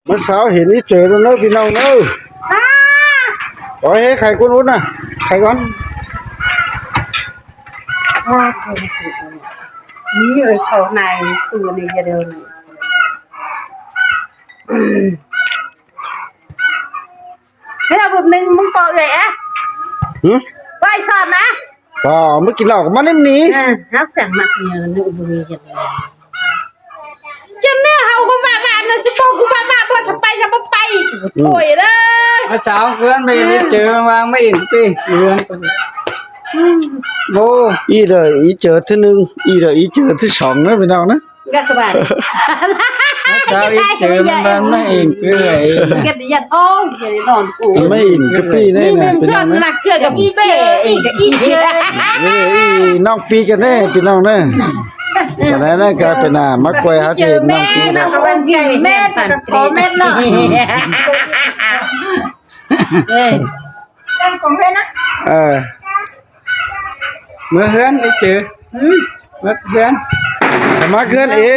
ມື້ເຊົ້າເຫັນອີເຈີແລ້ວເດີພີ່ນ້ອງເດີ. ໂອ້ຍ ໄຂກ່ອນອຸດນະ ໄຂກ່ອນ. ນີ້ເອີຍ ເຂົ້າໃນຕູ້ນີ້ຢ່າເດີນ. ເຮັດເອົາບຶບໜຶ່ງ ມຶງກໍເອື້ອຍອະ. ຫື? ໄວ້ສອນນະ. ກໍມາກິນເຫຼົ້າກັບມັນນີ້. ເອີ ຮັກສັງມັກເງິນຢູ່ບໍ່ມີກັນ. ຈຳເນີເຮົາບໍ່ວ່າບ້ານນະ ຊິບອກກູວ່າບ້ານບໍ່ສະໄປ ຈະບໍ່ໄປ. ອືມ ໂອ້ຍເດີ. ອາສາວເຮືອນໄປເຈີວາງມາອີກຕິເຮືອນ. ອືມ ໂອ້ ອີເດີ ອີເຈີເທື່ອໜຶ່ງ ອີເດີ ອີເຈີເທື່ອສອງເດີພີ່ນ້ອງເດີ. ກະກະບາດ ສາວອີເຈີມັນບ້ານມາເອງເກືອຍ ກະດິຍັດໂອງ ກະດິນອນກູ ມາເອງກະປີແນ່ນະ ພີ່ນ້ອງນະ. ເກືອກັບອີເປ້ ອີກະອີເຈີ ເອີ ອີນ້ອງປີກັນແນ່ພີ່ນ້ອງເດີ. ຕອນນັ້ນກະເປັນ ອ່າ ມາກວຍຫາທີ່ເຫັນນ້ອງປີແລ້ວ ແມ່ນກະຂໍແມ່ນເນາະ. ເອີ ເຈົ້າຂອງເຮືອນນະ ເອີ ເມືອເຮືອນໄອ້ເຈີ. ອືມ ເມືອເຮືອນ ມາເຮືອນເອງ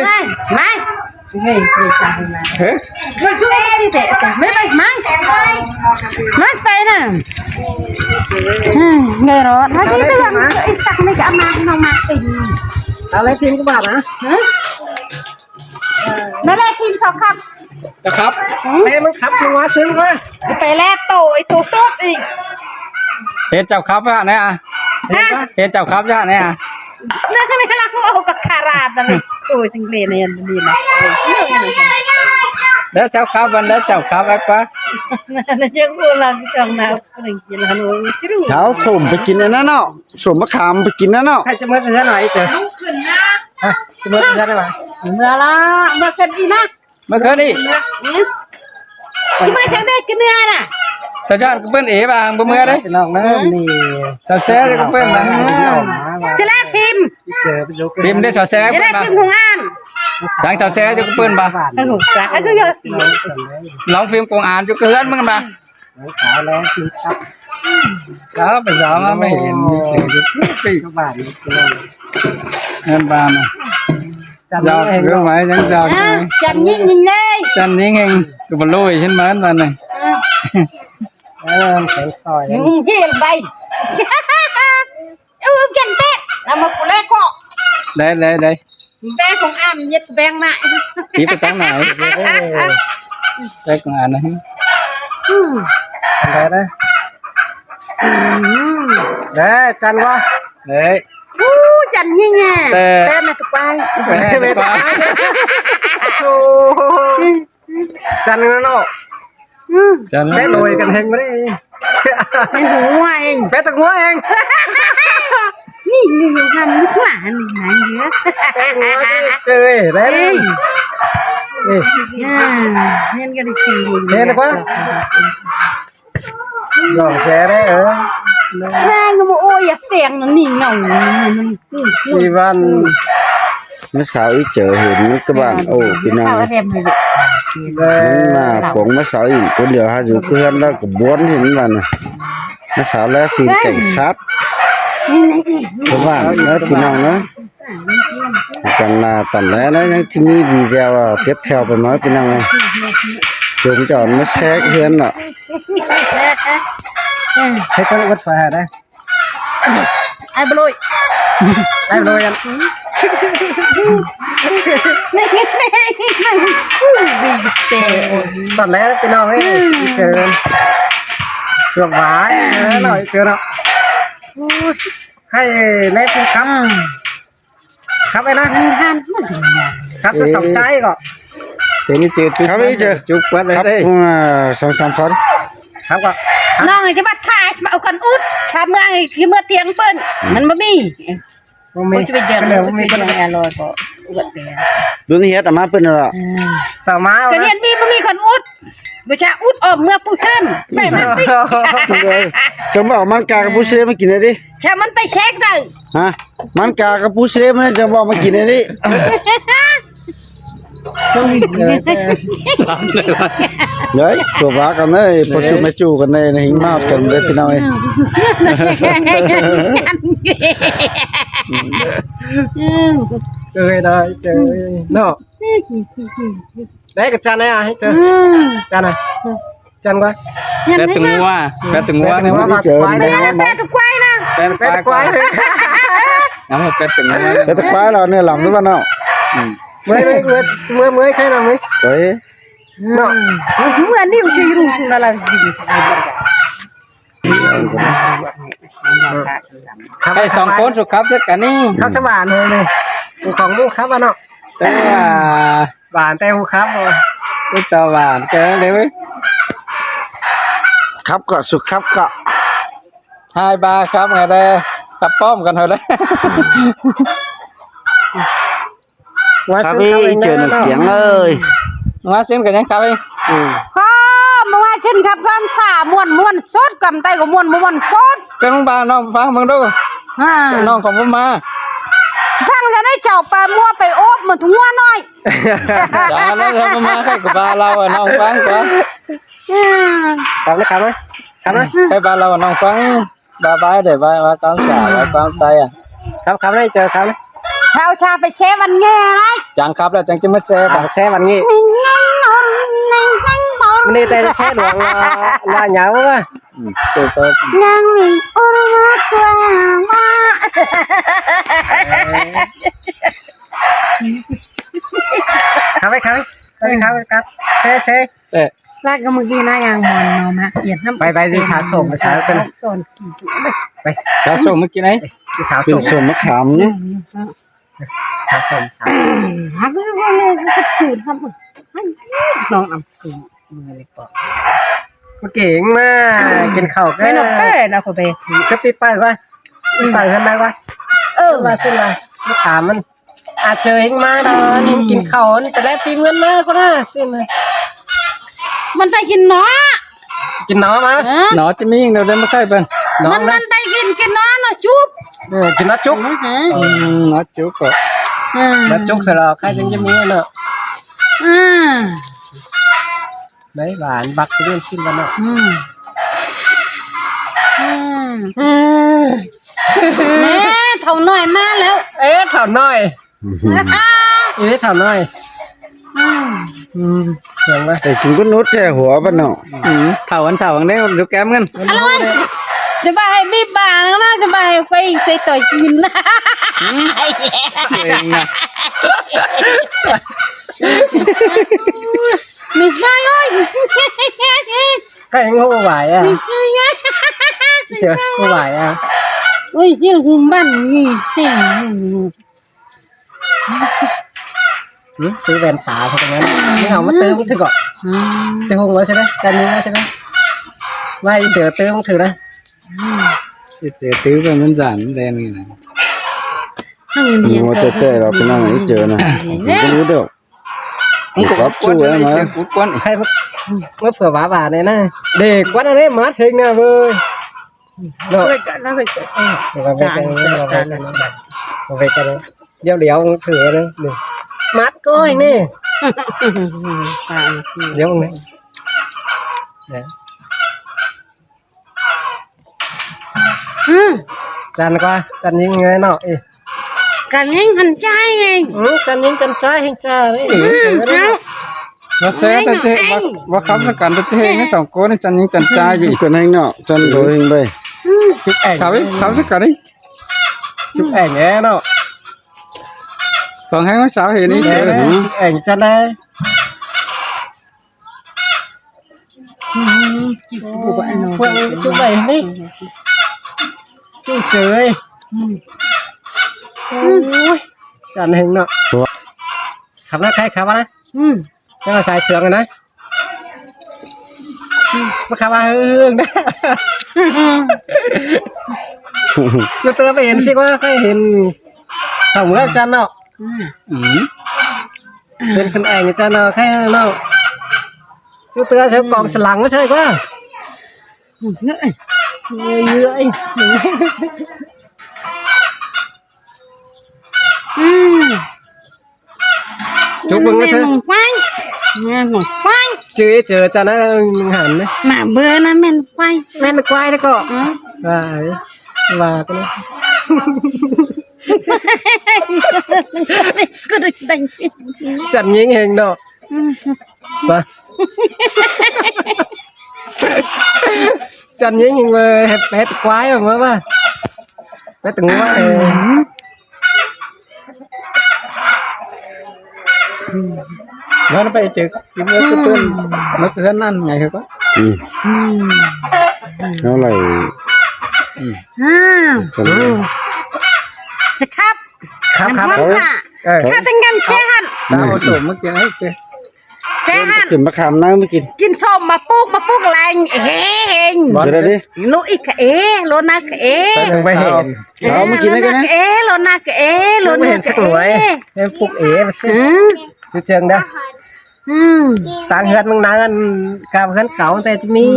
ມາ ມາ ເຮີຍ ມາ ມາ ມາ ມາໄປນະ. ອືມ ເງີຍຣອດ ເອົາໄດ້ພິມ ເອົາໄດ້ພິມ ເອົາໄດ້ພິມສອງຄັບ ຈະຂັບ ແມ່ມັນຂັບລົງມາ ຊື້ມາ ໄປແລ້ວໂຕ ໄອ້ໂຕໂຕດອີກ. ເຮັດເຈົ້າຂັບຊະແນ່ ຮະ ເຮັດເຈົ້າຂັບຊະແນ່. ນັ່ງໃນຫຼັງເວົ້າກັບຄາຣາດນະ. ໂອ້ຍ ຈັ່ງເລນະ ອັນນີ້ນະ ແລ້ວເຈົ້າຂັບ ອັນແລ້ວເຈົ້າຂັບໄວ້ກວ່າ ນະ ຈັ່ງຜູ້ຫຼັງຈອງນາວ ເຈົ້າ ສົ້ມໄປກິນອັນນັ້ນເນາະ ສົ້ມມະຂາມໄປກິນນັ້ນເນາະ. ໃຜຈະເມືອເຮືອນຫວາ ອີເຈີ ຈະເມືອເຮືອນຫວາ ເມືອລະ ເມືອເຮືອນອີກນະ. ມາເກີນອີກ ຊິມາຊັ້ນໃດກະເໜືອນະ. ສາວຈອນກະເປີ້ນເອບາງບໍ່ເມືອເດ້ ນ້ອງເດີ. ນີ້ ສາວແຊກະເປີ້ນບາງ ສະແລະພິມ ພິມເດ້ ສາວແຊກະເປີ້ນບາງ ທາງສາວແຊກະເປີ້ນບາງ ລອງພິມກົງອານຢູ່ກະເຮືອນມຶງບາງ. ສາວແລະພິມຄັບ ສາວໄປສາວມາ ໄມ່ເຫັນມີເຈີຢູ່ປີ ເຈົ້າບ້ານນີ້ ເຮືອນບ້ານນະ. ຈັນຍິງແຮງ ເຮືອນໃໝ່ຍັງຈັນ ຈັນຍິງຍິງເດ້ ຈັນຍິງແຮງ ກະບໍ່ໂລຍເຊັ່ນບ້ານບ້ານນະ. ເອີ ເອີ ເຫັນຊອຍ ຍຸງເຮລໄປ ເອີ ຈັນເຕະ ນຳມາກູແລເກາະ ໄດ້ ໄດ້ ໄດ້. ແບກຂອງອັນເຮັດແບງມາ ຕີໄປຕັ້ງໜ້າ ແບກຂອງອັນນະ. ອືມ ໄດ້ ໄດ້ ອືມ ໄດ້ ຈັນວະ ເອີຍ ອູ້ ຈັນຍິງແຮງ ແຕ່ ແຕ່ແມ່ຕະປາຍ ແຕ່ແມ່ຕະປາຍ ໂອ້ ຈັນເນາະ. ອືມ ຈັນແປະໂລຍກັນແຮງບໍ່ໄດ້ ແປະຕົວງົວເອງ ແປະຕົວງົວເອງ. ນີ້ ນີ້ ຢູ່ຫັ້ນ ຢູ່ຂວາ ນີ້ນະ ເດີ ແປະງົວເກີຍ ໄດ້ເລີຍ. ນີ້ ອ່າ ແມ່ນກະໄດ້ກິນຢູ່ ເຫັນບໍ່ ນ້ອງແຊເດີ ເອີ ນາງກະບໍ່ ໂອ້ຍ ຢາກແຕງນະ ນີ້ເງົາ ນີ້ມັນ ອີວັນ ມື້ເຊົ້າອີເຈີເຫັນມັນກະບ້ານ ໂອ້ ພີ່ນ້ອງ ມັນໜ້າປົງ ມື້ເຊົ້າອີກຄົນດຽວຫາຢູ່ເຮືອນແລ້ວກະບ່ອນເຫັນມັນນະ. ມື້ເຊົ້າແລະປີ້ງໄກ່ສັດ ກະບ້ານເດີພີ່ນ້ອງເດີ. ກັນໜ້າຕັນແລະນະ ຍັງຊິມີວີແວວເກັບແຖວໄປມາພີ່ນ້ອງເອີຍ. ໂຈມຈອນມາແຊກເຮືອນເນາະ ເຮັດກັນອວດໄຟຫາໄດ້. ອ້າຍບໍ່ໂລຍ ອ້າຍບໍ່ໂລຍ ອັນ ຕອນແລກພີ່ນ້ອງເອີຍ ເຈີເຄື່ອງຫວາຍ ເອີ ເນາະ ເຈີເນາະ. ໂອ້ຍ ໃຫ້ແລກເປັນຄຳ ຄັບໄວ້ນະ ຄັບສອງໃຈກໍ ໂຕນີ້ຈື່ຈຸກ ຄັບນີ້ຈື່ຈຸກວັດໄວ້ເດ້ ສອງສາມຄົນ. ຄັບກໍ ນ້ອງຈະມາຖ່າຍ ຈະມາເອົາຄັນອຸດ ຖ້າເມືອ ຄືເມືອຖຽງເພິ່ນ ມັນບໍ່ມີ ບໍ່ມີ ບໍ່ຈະໄປເດືອງ ບໍ່ຈະໄປເດືອງ ອະລອຍກໍອວດແຕ່ ດຸນເຮັດອອກມາເພິ່ນນັ້ນລະ ເອີ ສາວມາ ກະເຫັນມີ ບໍ່ມີຄັນອຸດ ບໍ່ຈະອຸດອອກເມືອປູເຊມ ໄດ້ມາຕິ ຈະມາເອົາມັນກາກັບປູເຊມມາກິນໄດ້ຕິ ຈະມັນໄປແຊກໄດ້ ຮະ ມັນກາກັບປູເຊມມັນຈະບໍ່ມາກິນອັນນີ້ ເຮີ້ຍ ໂຊບາກັນເດີ ພໍ່ຈູແມ່ຈູກັນເດີ ຫິງມາດກັນເດີພີ່ນ້ອງເອີຍ. ເອີຍ ໄດ້ເຈີເນາະ. ໄດ້ກະຈັນນະ ໃຫ້ເຈີ ອືມ ຈັນນະ ຈັນກວ່າ ແປດຕົວງົວ ແປດຕົວງົວ ແປດຕົວງົວ ແປດຕົວຄວາຍນະ ແປດຕົວຄວາຍນະ ແປດຕົວຄວາຍ ແປດຕົວຄວາຍ ເອົາແປດຕົວງົວ ແປດຕົວຄວາຍລະເນື້ອຫຼຳຫຼືວ່າເນາະ ອືມ ເມື່ອຍ ເມື່ອຍ ເມື່ອຍ ເມື່ອຍ ໃຄນະ ເມື່ອຍ ເອີຍ ເນາະ ເມື່ອຍນີ້ມັນຊິຮູ້ສຸນລະລະ ໄດ້ສອງຄົນສຸກຄັບຊະກັນນີ້ ເຂົ້າສະຫວານເລີຍນີ້ ຂອງໝູ່ຄັບວ່າເນາະ ແຕ່ວ່າຫວານແຕ່ຫູຄັບ ເປັນຕາຫວານເກີນເດ້ເວີຍ ຄັບກໍສຸກຄັບກໍ ຖ່າຍບາຄັບໄງເດ້ ຄັບປ້ອມກັນເທົ່າໃດ ວ່າ ຄັບ ຊິນ ເອີຍ ເຈີໜຶ່ງກຽງເອີຍ ວ່າຊິນກັນຍັງຄັບເອີຍ ອືມ ຂໍມາວ່າຊິນຄັບກຳສາມ່ວນໆ ສົດ ກຳໄຕກໍມ່ວນ ມ່ວນສົດ ເປັນບາງນ້ອງຟັງເບິ່ງດູ ອ່າ ນ້ອງຂອງບໍ່ມາ ຟັງຈະໄດ້ເຈົ້າປາມົວໄປໂອບມາທົ່ວໜ້ອຍ ຈານນັ້ນແລ້ວບໍ່ມາໃຄກໍບາລາວນ້ອງຟັງກ່ອນ ອືມ ຄັບນະ ຄັບນະ ຄັບນະ ໃຄບາລາວນ້ອງຟັງ ບາບາຍເດ້ ບາຍ ບາຍກາງສາ ບາຍກາງໄຕອະ ຄັບ ຄັບໄດ້ເຈີຄັບ ຊາວຊາໄປແຊວັນເງໄດ້ ຈັງຄັບແລ້ວຈັ່ງຈະມາແຊ ອ່າ ແຊວັນເງ ມື້ນີ້ແຕ່ແຊຫຼວງວ່າ ວ່າຫຍັງວະ ອືມ ເຊີນ ຍັງມີໂອລະວາ ຄັບໄດ້ຄັບ ຄັບ ຄັບ ແຊ ແຊ ແຊ ລາກກໍມື້ກີ້ນາຍາງມອນເນາະ ມາປ່ຽນນຳ ໄປ ໄປ ໄປສາສົ່ງ ໄປສາສົ່ງ ໄປສາສົ່ງມື້ກີ້ໄດ໋ ໄປສາສົ່ງ ສົ່ງມະຂາມເນາະ ສາສົ່ງ ສາ ຮັກເລີຍ ຮັກເລີຍ ຮັກເລີຍ ຮັກເລີຍ ນ້ອງອຳຄື ເມື່ອເກັງມາ ກິນເຂົ້າ ເອີ ນອກເອີນອກເອີ ຈະປິດປາກວ່າ ປິດປາກເຮືອນໄດ້ວ່າ ເອີ ວ່າຊິວ່າ ຖາມມັນ ອາເຈີເຮັງມາດອກ ເຮັງກິນເຂົ້າ ແຕ່ແລະປີເມືອນນາກໍນາ ຊີ້ນະ ມັນໄປກິນໜໍ ກິນໜໍມາ ເອີ ໜໍຈະມີຫຍັງແນວໃດມາຂາຍເພິ່ນ ໜໍ ມັນ ມັນໄປກິນ ກິນໜໍ ໜໍຈຸກ ເອີ ກິນໜໍຈຸກ ອືມ ໜໍຈຸກກໍ ອືມ ໜໍຈຸກໃສ່ລະຂາຍຈັ່ງຈະມີເນາະ ອືມ ໄດ້ຫວານບັກເລື່ອນຊິ້ນລະເນາະ ອືມ ອືມ ແມ່ເຖົ້ານ້ອຍມາແລ້ວ ເອີ ເຖົ້ານ້ອຍ ເອີ ເຖົ້ານ້ອຍ ອືມ ອືມ ສຽງວ່າ ໄປກິນກຸນນຸດແຈຫົວບັດເນາະ ອືມ ເຖົ້າອັນເຖົ້າອັນເດ້ ດູແກ້ມກັນ ອະລອຍ ຈະວ່າໃຫ້ບີບບາງນະ ຈະວ່າໃຫ້ໄປໃສ່ຕໍ່ກິນ ອືມ ເກັ່ງນະ ນີ້ໄປເອີຍ ກໍຍັງຮູ້ຫວາຍອະ ເຈີຫວາຍອະ ໂອ້ຍ ເຮັດຫຸມບັ້ນນີ້ ເກັ່ງ ຫຶ ຊື້ແວ່ນຕາເພິ່ນນັ້ນ ມຶງເອົາມາຕື່ມຖືກເກາະ ອືມ ຈະຫົງວ່າຊັ້ນເດີ ກັນນີ້ວ່າຊັ້ນເດີ ວ່າອີເຈີຕື່ມຖືນະ ອືມ ອີເຈີຕື້ເພິ່ນມັນສັ່ນແລ່ນນີ້ນະ ເຮົາເງິນ ໂອ້ ແຕ່ໆ ລາວໄປນັ່ງອີເຈີນະ ເອີ ບໍ່ຮູ້ດອກ ມັນກໍອຸດກ່ອນ ໃຫ້ມາເພື່ອວ່າວ່າແນ່ນະ ເດັກວັນອັນນີ້ມາເຖິງນະເວີຍ ເນາະ ເອົາໄວ້ກ່ອນ ເອົາໄວ້ກ່ອນ ເອົາໄວ້ກ່ອນ ເອົາໄວ້ກ່ອນ ດຽວໆ ຖືນະ ມັດກ້ອຍນີ້ ດຽວນີ້ ອືມ ຈັນກວ່າ ຈັນຍິງເງຍເນາະ ເອີ ກັນຍິງຫັນຈ່າຍເອງ ອືມ ຈັນຍິງຈັນຈ່າຍແຮ່ງຈ້າເລີຍ ອືມ ເອົາ ວ່າແຊ ແຕ່ເຈ ວ່າ ວ່າຄຳສະກັນ ແຕ່ເຈເຮັດໃຫ້ສອງຄົນນີ້ ຈັນຍິງຈັນຈ່າຍຢູ່ ເພິ່ນແຮ່ງເນາະ ຈັນໂດແຮ່ງໄປ ອືມ ຈຸກແອງ ຄຳ ຄຳສະກັນນີ້ ຈຸກແອງແດ່ເນາະ ຂອງແຮ່ງສາວເຫັນນີ້ ເອີ ຈຸກແອງຈັນໄດ້ ອືມ ຈິບ ໂອ້ ຈຸໄວ້ນີ້ ຈຸເຈີຍ ອືມ ໂອ້ຍ ຈັນແຮ່ງເນາະ ຄຳນະ ໃຄຄຳນະ ອືມ ຈັງວ່າສາຍເສືອງນະ ອືມ ມາຄຳວ່າເຮີງ ຈຸເຕີໄປເຫັນຊິວ່າ ໃຄເຫັນ ເຂົ້າເມືອງຈັນເນາະ ອືມ ອືມ ເປັນຄົນແອງຈັນເນາະ ໃຄເນາະ ຈຸເຕີໃສ່ກອງສະຫຼັງມາໃສ່ກວ່າ ເອີຍ ເອີຍ ອືມ ຈຸກເບິ່ງມາເທີ ແມ່ນຂອງຄວາຍ ແມ່ນຂອງຄວາຍ ຈື່ເຈີຈັນນະ ໜຶ່ງຫັນນະ ໜ້າເບີນະ ແມ່ນຄວາຍ ແມ່ນຄວາຍແລ້ວກໍ ອືມ ວ່າ ວ່າກັນນະ ກໍໄດ້ແຕ່ງ ຈັນຍິງແຮ່ງເນາະ ມາ ຈັນຍິງເອີຍ ເຮັດ ເຮັດຄວາຍມາວ່າ ເຮັດງົວເອີຍ ແລ້ວໄປເຈີກິນເມືອກເພື່ອນ ເມືອກເພື່ອນນັ້ນໄງ ຄືວ່າ ອືມ ເທົ່າໃດ ອືມ ອືມ ຈະຄັບ ຄັບ ຄັບ ເອີ ຂ້າຕັ້ງກັນແຊຫັ້ນ ສາວໂສມເມື່ອກີ້ໃຫ້ເຈ ແຊຫັ້ນ ຂຶ້ນມາຄຳນາມາກິນ ກິນສົ້ມມາປຸກ ມາປຸກແລງເຮງ ບໍ່ໄດ້ເດ້ ໂລອີກເອ ໂລນາກເອ ໄປເບິ່ງໄປເຫັນ ເອີ ເອົາມາກິນໄດ້ກັນນະ ເອ ໂລນາກເອ ໂລນາກເອ ເຫັນປຸກເອ ອືມ ຄືເຈີງເດ້ ອືມ ຕ່າງເຮືອນເມືອງນາກັນກັບເຮືອນເກົ່າ ແຕ່ຈະມີ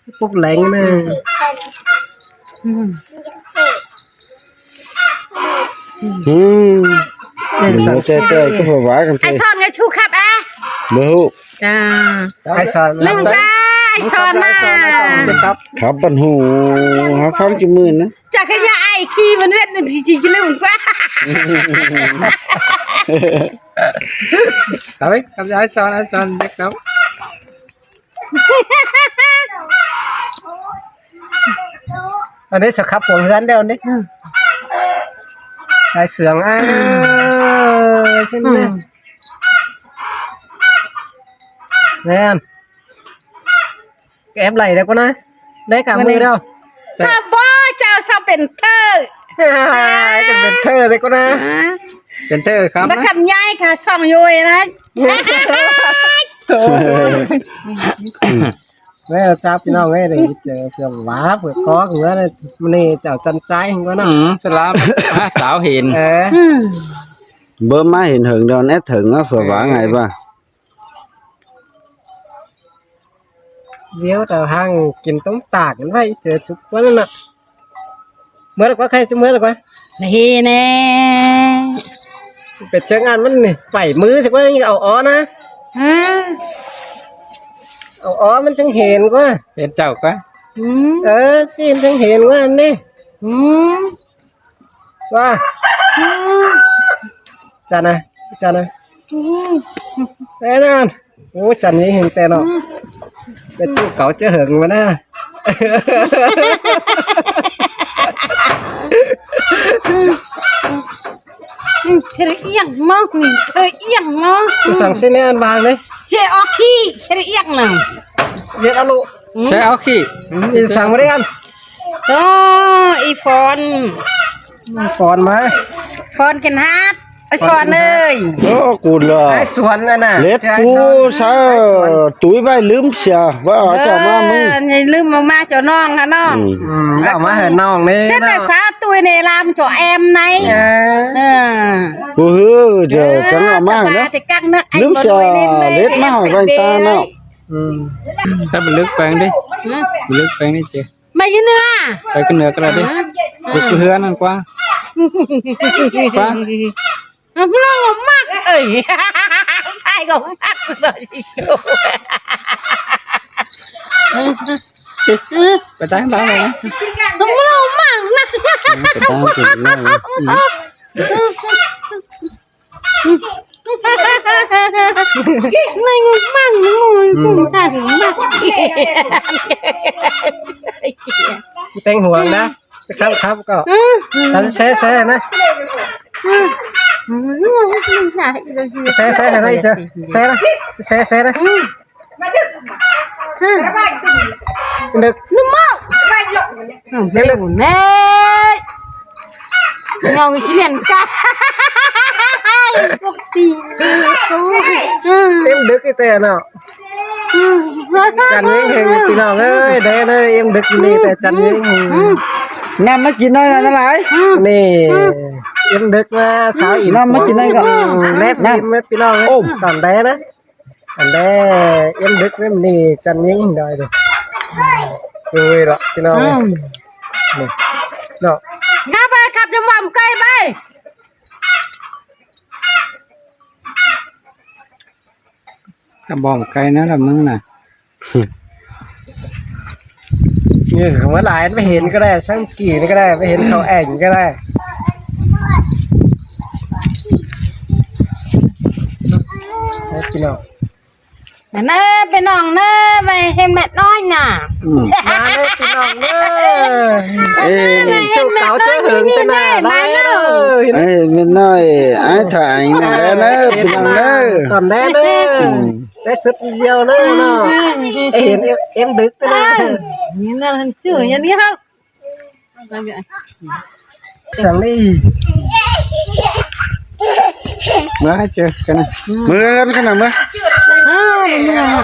ອືມ ປຸກແລງນະ ອືມ ອືມ ເຫັນແຕ່ ແຕ່ກໍບໍ່ວ່າກັນ ໄອ້ສອນ ໄງ ຊູຄັບແອ ບໍ່ຮູ້ ຈ້າ ໄອ້ສອນ ລືມວ່າ ໄອ້ສອນນະ ຄັບບັນຫູ ຫາຟັງຈຸມື້ນະ ຈັກຂະຍານໄອ້ຂີ່ມັນເວັດນັ້ນ ຊິ ຊິລືມກວ່າ ເອົາໄປ ຄັບ ໄອ້ສອນ ໄອ້ສອນ ເດັກເກົ່າ ອັນນີ້ສະຂັບຂອງເຮືອນແລ້ວນີ້ ອືມ ສາຍເສືອງ ເອີ ຊິແມ່ນ ອືມ ແມ່ນ ແອບໄຫຼແລ້ວກໍນະ ໄດ້ກາມືແລ້ວ ຖ້າບໍ່ເຈົ້າຊະເປັນເທີ ກໍເປັນເທີແລ້ວກໍນະ ເປັນເທີຄັບ ບັກຄຳໃຫຍ່ຄ່ະ ຊ່ອງຢູ່ນະ ໂທ້ ແມ່ນເຈົ້າ ພີ່ນ້ອງເອີຍ ໄດ້ເຈີເພື່ອວ່າເພື່ອກໍເຮືອນ ມື້ນີ້ເຈົ້າຈັນຈາຍຫັ້ນກໍເນາະ ອືມ ສະລາມ ສາວເຫັນ ເອີ ອືມ ເບິ່ງມາເຫັນເຫິງດອນແອດເຖິງເນາະ ເພື່ອວ່າໄງວ່າ ວຽວແຕ່ທາງກິນຕົ້ມຕາກກັນໄວ້ ເຈີຈຸກວ່ານັ້ນນະ ເມືອລະກວ່າ ໃຄ່ຈະເມືອລະກວ່າ ເຮແນ່ ເປັນຈັ່ງອັນມັນນີ້ ໄປມືຊິກວ່າ ເອົາອໍນະ ອືມ ເອົາອໍມັນຈັ່ງເຫັນກວ່າ ເຫັນເຈົ້າກວ່າ ອືມ ເອີ ຊິມັນຈັ່ງເຫັນກວ່ານີ້ ອືມ ວ່າ ອືມ ຈັນນະ ຈັນນະ ອືມ ເອີ ນັ້ນ ໂອ້ ຈັນນີ້ເຫັນແຕ່ເນາະ ອືມ ເປັນຈຸເກົ່າຈະເຫິງມານະ ອືມ ເຮັດອີ່ຫຍັງມານີ້ ເຮັດອີ່ຫຍັງມາ ໄປສັ່ງຊິແນ່ອັນບາງເດ້ ເຊອອກຂີ້ ເຮັດອີ່ຫຍັງນະ ເຮັດອະໂລ ອືມ ໃສ່ອອກຂີ້ ອືມ ອີ່ສັ່ງມາເດ້ອັນ ໂອ້ ອີ່ຟອນ ຟອນມາ ຟອນກິນຮາດ ໄອ້ສອນເອີຍ ໂອ້ ກູລະ ໄອ້ສວນນັ້ນນະ ເລັດກູຊາ ຕຸ້ຍໄວ້ລືມເສຍ ວ່າເອົາເຈົ້າມາມື້ ເອີ ລືມເອົາມາເຈົ້ານ້ອງຫັ້ນເນາະ ອືມ ອືມ ເອົາມາໃຫ້ນ້ອງນີ້ ເຊັ່ນແບບສາຕຸ້ຍໃນລາມເຈົ້າແອມໃນ ເອີ ເອີ ບໍ່ເຮີ້ເຈົ້າ ເອີ ຈັ່ງເອົາມາໃຫ້ນະ ລືມເສຍ ເລັດມາໃຫ້ໄວ້ຕາເນາະ ອືມ ຖ້າໄປລຶກແປງເດ້ ຮະ ໄປລຶກແປງນີ້ເຈ້ ມາຢູ່ເໜືອ ໄປຂຶ້ນເໜືອກໍໄດ້ເດ້ ຮະ ຢູ່ເຮືອນນັ້ນກວ່າ ກວ່າ ເຮົາບໍ່ມັກເອີຍ ໄປກໍມັກເລີຍ ໄປຕາຍບ້ານເລີຍນະ ເຮົາບໍ່ມັກນະ ໄປຕາຍບ້ານເລີຍນະ ໃນງົບມັນ ງົບມັນ ແຕງຫວງນະ ຄັບ ຄັບກໍ ອືມ ແຊ ແຊນະ ອືມ ແຊ ແຊນະ ອີເຈົ້າ ແຊນະ ແຊ ແຊນະ ອືມ ອືມ ດຶກ ນຸ່ມເມົາ ອືມ ເຮັດເລີຍ ເອີຍ ນ້ອງຊິລ້ຽນກາ ປົກຕິ ອືມ ເອັມດຶກອີແຕ່ເນາະ ອືມ ຈັນເຮັງໆ ພີ່ນ້ອງເອີຍ ເດີ ເດີ ເອັມດຶກນີ້ແຕ່ຈັນເຮັງ ອືມ ອືມ ນ້ຳມາກິນໜ້ອຍນະຫຼາຍ ອືມ ນີ້ ອືມ ເອັມດຶກມາ ສາວອີກ ນ້ຳມາກິນໜ້ອຍກໍ ແນບ ນ້ຳ ພີ່ນ້ອງເອີຍ ໂອ້ ຕອນໃດນະ ອັນແລ ເອັມດຶກນີ້ ຈັນຍິງດອຍເດ້ ເອີຍລະ ພີ່ນ້ອງເອີຍ ອືມ ນີ້ເນາະ ຂັບໄປ ຂັບຈະໝ່ຳໄກໄປ ກະບອມໄກນະລະມຶງນະ ນີ້ເຂົາມາຫຼາຍ ໄປເຫັນກໍໄດ້ ສັງກີນກໍໄດ້ ໄປເຫັນເຂົາແອ່ງກໍໄດ້ ເອີ ພີ່ນ້ອງ. ມາເດີພີ່ນ້ອງເດີ ໄປເຫັນແມ່ນ້ອຍນະ ອືມ ມາເດີພີ່ນ້ອງເດີ ເອີ ເຈົ້າເກົ່າເຈົ້າເຫິງເດີນະ ມາເດີ ເອີ ແມ່ນ້ອຍ ອ້າຍຖ່າຍນະເດີ ພີ່ນ້ອງເດີ ຕອນແລກເດີ ໄດ້ສຸດດຽວເລີຍເນາະ ເຫັນເອັມດຶກເດີ ນີ້ນະ ຄືຢ່າງນີ້ເຮົາ ສັງນີ້ ເມື່ອໃຫ້ເຈີກັນ ເມື່ອກັນຂະໜາດເມື່ອ ອ້າວ